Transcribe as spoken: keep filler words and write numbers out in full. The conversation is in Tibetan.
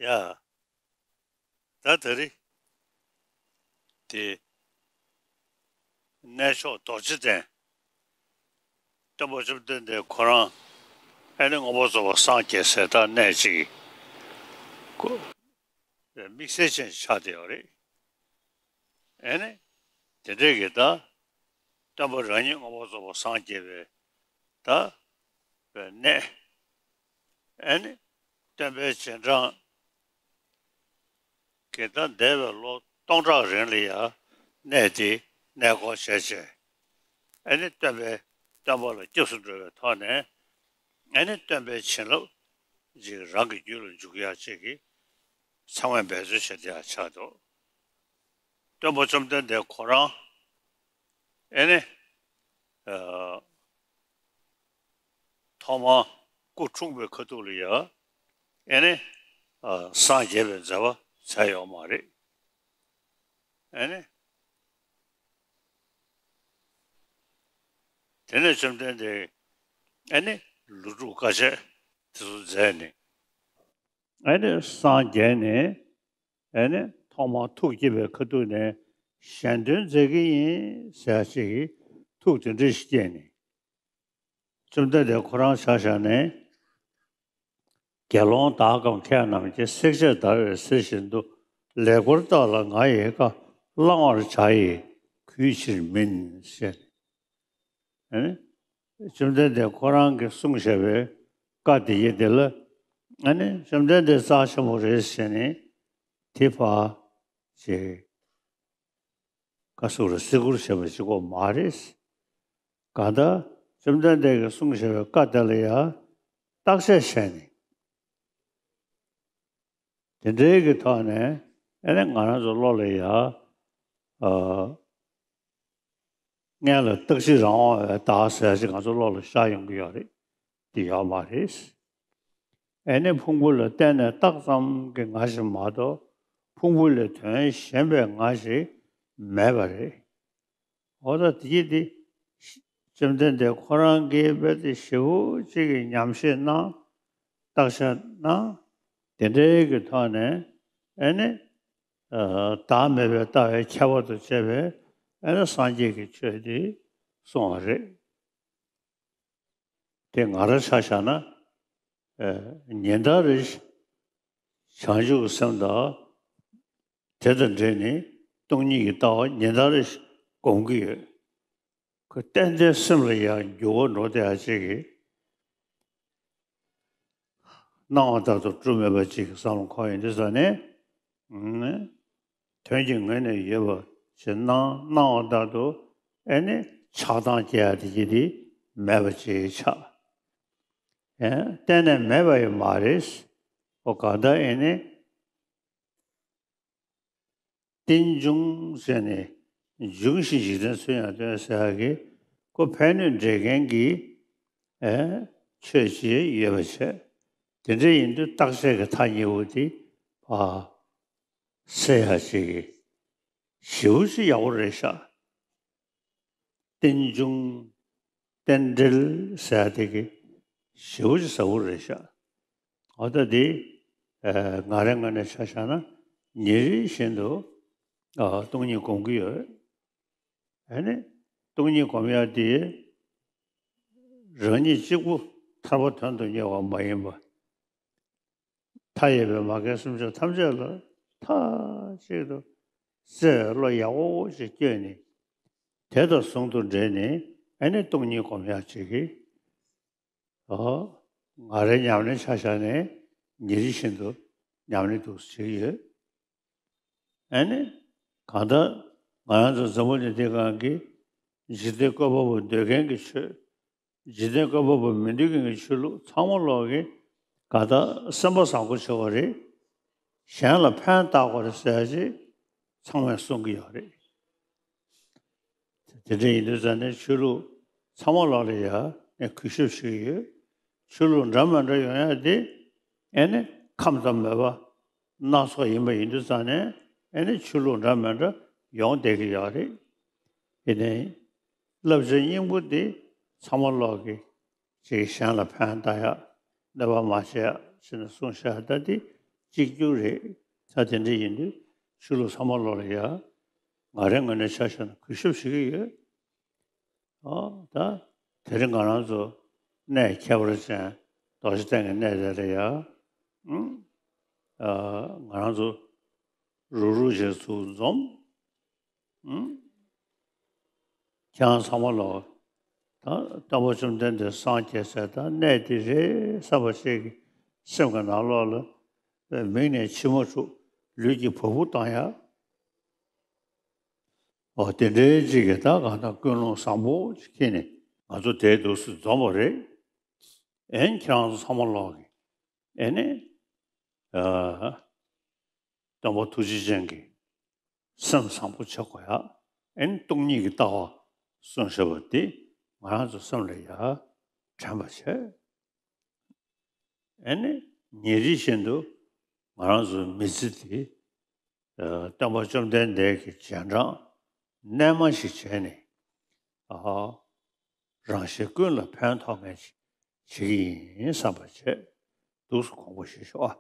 ཡ། ད་ད་རེས་དེ་གནས་མཆོག་རྡོ་རྗེ་གདན། སྟོན་པ་བཅོམ་ལྡན་འདས་ཁོ་རང་ཨེ་ནི་མངོན་པར་རྫོགས་པར་སངས་རྒྱས་སའི་ད་གནས་གཅིག་གི་དམིགས་བསལ་ཅན་ཞིག་ཆགས་བསྡད་ཡོད་རེད། ཨེ་ནི་དེ་འདྲས་ཀྱི་ད་སྟོན་པ་རང་ཉིད་མངོན་པར་རྫོགས་པར་སངས་རྒྱས་པའི་ད་པའི་གནས། ཨེ་ནི་སྟོན་པའི་རྗེས་འབྲང་གི་ད་འདས་པའི་ལོ་སྟོང་ཕྲག་རིང་ལ་ཡང་གནས་དེ་གནས་སྐོར་བྱས་བྱས། ཨེ་ནི་སྟོན་པའི་སྟོན་པ་ལ་སྐྱབས་སུ་འགྲོ་བའི་ཐོག་ནས། ཨེ་ནི་སྟོན་པའི་བྱིན་རླབས་ཅིག་རང་གི་རྒྱུད་ལ་འཇུག་ཡག་ཅིག་གི་ཚང་མས་འབད་རྩོལ་བྱེད་བསྡད་ཡག་ཆགས་འདུག་སྟོན་པ་བཅོམ་ལྡན་འདས་ཁོ་རང་ཨེ་ནི་ཨ་ཐོག་མར་སྐུ་འཁྲུངས་པའི་ཁ་ཐུག་ལ་ཡ་ཨེ་ནི་ཨ་སངས་རྒྱས་པའི་མཛད་པ་མཛད་ཡོད་མ་རེད། ཨེ་ནི་དེ་ནས་བཅོམ་ལྡན་འདས་ཨེ་ནི་ལོ་དྲུག་དཀའ་སྤྱད་དེ་ཚོ་མཛད་ནས། ཨེ་ནི་སངས་རྒྱས་ནས་ཨེ་ནི་ཐོག་མར་ཐུགས་བསྐྱེད་པའི་ཁ་ཐུག་ནས་གཞན་དོན་མཛད་ཀྱི་ཡིན་ཟེར་ཅིག་གི་ཐུགས་དེ་འདྲ་ཞིག་བསྐྱེད་ནས། བཅོམ་ལྡན་འདས་ཁོ་རང་ཆ་བཞག་ནས། དགེ་སློང་དག་གམ་མཁས་རྣམས་ཀྱིས། བསྲེག་བཅད་བརྡར་བའི་གསེར་བཞིན་དུ། ལེགས་པར་བརྟགས་ལ་ང་ཡི་བཀའ། བླང་བར་བྱ་ཡི་གུས་ཕྱིར་མིན་ཞེས། ཨ་ནི། བཅོམ་ལྡན་འདས་ཁོ་རང་གིས་གསུངས་བཞག་པའི་བཀའ་དེ་ཡི་དེ་ལ། ཨ་ནི་བཅོམ་ལྡན་འདས་རྩ་ཆེན་པོ་རེད་ཟེར་ནས་དེ་ཕར་ཅིག་བཀའ་ཟུར་ལ་བརྩི་བཀུར་བྱས་པ་གཅིག་པོ་མ་རེད། གང་ལྟར་བཅོམ་ལྡན་འདས་ཀྱིས་གསུངས་བཞག་པའི་བཀའ་དེ་ལ་ཡང་བརྟག་དཔྱད་བྱས་ནས། དེ་འདྲའི་གི་ཐོག་ནས་ཨེ་ནི་ང་རང་ཚོ་བློ་ལ་ཡ། ཨ། སྔོན་ལ་རྟག་གཅིག་རང་དབང་བའི་བདག་ཟེར་ཅིག་ང་ཚོ་བློ་ལ་ཤར་ཡོང་གི་ཡོད་རེད། དེ་ཡོད་མ་རེད། ཨེ་ནི་ཕུང་པོ་ལ་བརྟེན་ནས་བཏགས་ཙམ་གྱི་ང་ཞིག་མ་གཏོགས་ཕུང་པོ་ལས་དོན་གཞན་པའི་ང་ཞིག་མེད་པ་རེད། འོ་ད་དེ་དེ་བཅོམ་ལྡན་འདས་ཁོ་རང་གིས་རྦད་དེ་ཞེ་པོ་ཅིག་གི་ཉམས་བཞེས་གནང་། བརྟག་དཔྱད་གནང་། དེ་འདྲའི་གི་ཐོག་ནས་ཨེ་ནི་ཨ་བདག་མེད་པའི་ལྟ་བའི་ཁྱད་པར་དུ་བྱས་པའི་ཨེ་ནི་སངས་རྒྱས་ཀྱི་ཆོས་དེ་གསུངས་པ་རེད། དེ་ང་རང་ཆ་བཞག་ན་ཨེ་ཉིན་ལྟར་རེ་བྱང་ཆུབ་ཀྱི་སེམས་དང་། དེ་དང་འབྲེལ་ནས་སྟོང་ཉིད་ཀྱི་ལྟ་བ་ཉིན་ལྟར་སྒོམ་གྱི་ཡོད། ཁོ་ཏན་ཏན་སེམས་ལ་ཡང་འགྱུར་བ་འགྲོ་བསྡད་ཡ་ཅིག་གིས། སྣང་བ་ལྟར་དུ་གྲུབ་མེད་པ་ཅིག་གི་བསམ་བློ་འཁོར་ཡོང་དུས་ཙ་ནས། དོན་གྱི་ངོས་ནས་ཡོད་པ་ཞིག་སྣང་སྣང་བ་ལྟར་དུ་ཨེ་ནི་ཆགས་སྡང་སྐྱེ་ཡ་དེ་ཅིག་དེ་མེད་པ་ཅིག་ཆགས། ཨེ་གཏན་ནས་མེད་པ་ཡང་མ་རེད། ཨོ་གང་ལྟར་ཨེ་ནི། རྟེན་འབྱུང་ཟེར་ནས་འབྱུང་ཞིང་འཇིག་རྟེན་ཚུལ་ཡང་སྟོན་ཟེར་ཡག་གི་ཁོ་ཕན་གནོད་འབྲེལ་མཁན་གྱི་ཨེ་ཆོས་ཅིག་ཡོད་པ་བྱས། དེ་འདྲ་ཡིན་དུས་བརྟག་དཔྱད་ཀྱི་མཐའ་གཉིས་པོ་དེ་ཕར་སེལ་ཡག་ཅིག་གི་ཞེ་པོ་ཅིག་ཡག་པོ་རེད་ཤག་རྟེན་འབྱུང་རྟེན་འབྲེལ་ཟེར་ཡག་དེ་གི་ཞེ་པོ་ཅིག་ཟབ་པོ་རེད་ཤག་འོ་ད་དེ་ཨ་ང་རའི་ངོས་ནས་ཆ་བཞག་ན་ཉིན་རེ་བཞིན་དུ་ཨ་སྟོང་ཉིད་སྒོམ་གྱི་ཡོད། ཨ་ནི་སྟོང་ཉིད་སྒོམ་ཡག་དེ་རང་ཉིད་གཅིག་པུ་ཐར་པ་དོན་དུ་གཉེར་བ་མ་ཡིན་པ། མཐའ་ཡས་པའི་མ་རྒན་སེམས་ཅན་ཐམས་ཅད་ལ་མཐའ་གཅིག་ཏུ་བརྩེ་བའི་བློ་ཡག་པོ་ཞིག་བསྐྱེད་ནས། དེ་དང་ཟུང་དུ་འབྲེལ་ནས་ཨ་ནི་སྟོང་ཉིད་སྒོམ་ཡག་ཅིག་གིས། ཨོ། ང་རའི་ཉམས་ལེན་ཆ་བཞག་ནས་ཉིན་རེ་བཞིན་དུ་ཉམས་ལེན་འདུག་བྱེད་ཀྱི་ཡོད། ཨ་ནི། གང་ལྟར་ང་རང་ཚོ་འཛམ་བུ་གླིང་འདི་སྒང་གི་འཇིག་རྟེན་བཀོད་པ་པོ་འདོད་མཁན་གྱི་ཆོས། འཇིག་རྟེན་བཀོད་པ་པོ་མི་འདོད་མཁན་གྱི་ཆོས་ལུགས་ཚང་མ་ལོག་གི་གང་ལྟར་སེམས་པ་བཟང་པོ་བྱེད་དགོས་རེད། གཞན་ལ་ཕན་བཏགས་དགོས་རེད་ཟེར་ཅིག་ཚང་མས་གསུང་གི་ཡོད་རེད། དེ་འདྲ་ཡིན་དུས་ཙང་ནས་ཆོས་ལུགས་ ཚང་མ་ལོག་ལ་ཡ་ངས་གུས་ཞབས་ཞུ་གི་ཡོད། ཆོས་ལུགས་འདྲ་མི་འདྲ་ཡོང་ཡ་དེ་ཨེ་ནི་ཁམས་ཙམ་མེད་པ་སྣ་ཚོགས་ཡིན་པ་ཡིན་དུས་ཙང་ནས་ཨེ་ནི་ཆོས་ལུགས་འདྲ་མི་འདྲ་ཡོང་བསྡད་ཀྱི་ཡོད་རེད། ཡིན་ནའི་བསླབ་བྱ་སྙིང་པོ་དེ་ཚང་མ་ལོག་གི་ཅིག་གཞན་ལ་ཕན་བཏགས་ཡ། གནོད་པ་མ་བྱེད་ཡ་ཟེར་ནས་གསུངས་བཞག་ད་དེ་གཅིག་གྱུར་རེད། ད་དེ་འདྲ་ཡིན་དུས་ཆོས་ལུགས་ཚང་མ་ལོག་ལ་ཡ་ང་རའི་ངོས་ནས་ཆ་བཞག་ན་གུས་ཞབས་ཞུ་གི་ཡོད། ཨོ་ད་དེ་རིང་ང་རང་ཚོ་གནས་ཁྱད་པར་ཅན་རྡོ་རྗེ་གདན་གྱི་གནས་དེ་ལ་ཡ། ཨུམ། ཨ་ང་རང་ཚོ་རུག་རུག་བྱས་ཚུར་འཛོམས། ཨུམ། ཁྱེད་རང་ཚང་མ་ལོག་ད་སྟོན་པ་བཅོམ་ལྡན་འདས་སངས་རྒྱས་ཚར་ད་གནས་འདི་རེད་བསམ་པ་ཞིག་གི་སེམས་ཀྱི་ནང་ལོགས་ལ་མིག་ནས་མཆི་མ་འཁྲུག་ལུས་ཀྱི་བ་སྤུ་ལྡང་ཡ། ཨོ་དེ་འདྲའི་ཅིག་གི་ད་གང་ལྟར་ཀུན་སློང་བཟང་པོ་ཅིག་འཁྱེར་ནས་ང་ཚོ་དེའི་འདུག་སེ་འཛོམས་པ་རེད། ཨེ་ནི་ཁྱེད་རང་ཚོ་ཚང་མ་ལོག་གི་ཨེ་ནི་ཨ་སྟོན་པ་ཐུགས་རྗེ་ཅན་གྱི་སེམས་བཟང་པོ་བྱེད་དགོས་ཡ། ཨེ་ནི་སྟོང་ཉིད་ཀྱི་ལྟ་བ་གསུངས་བཞག་པ་འདི་ང་རང་ཚོ་སེམས་ལ་ཡ་དྲན་པ་བྱས། ཨེ་ནི་ཉིན་རེ་བཞིན་དུ་ང་རང་ཚོའི་མི་ཚེ་འདི་ཨ་སྟོན་པ་བཅོམ་ལྡན་འདས་ཀྱི་རྗེས་འབྲང་རྣལ་མ་ཞིག་བྱས་ནས་ཨ་རང་གཞན་ཀུན་ལ་ཕན་ཐོགས་མཁན་ཞིག་བྱེད་ཀྱི་ཡིན་བསམ་པ་བྱས་འདུག་སེ་དགོངས་པ་བཞེས་ཤོག་ཨ།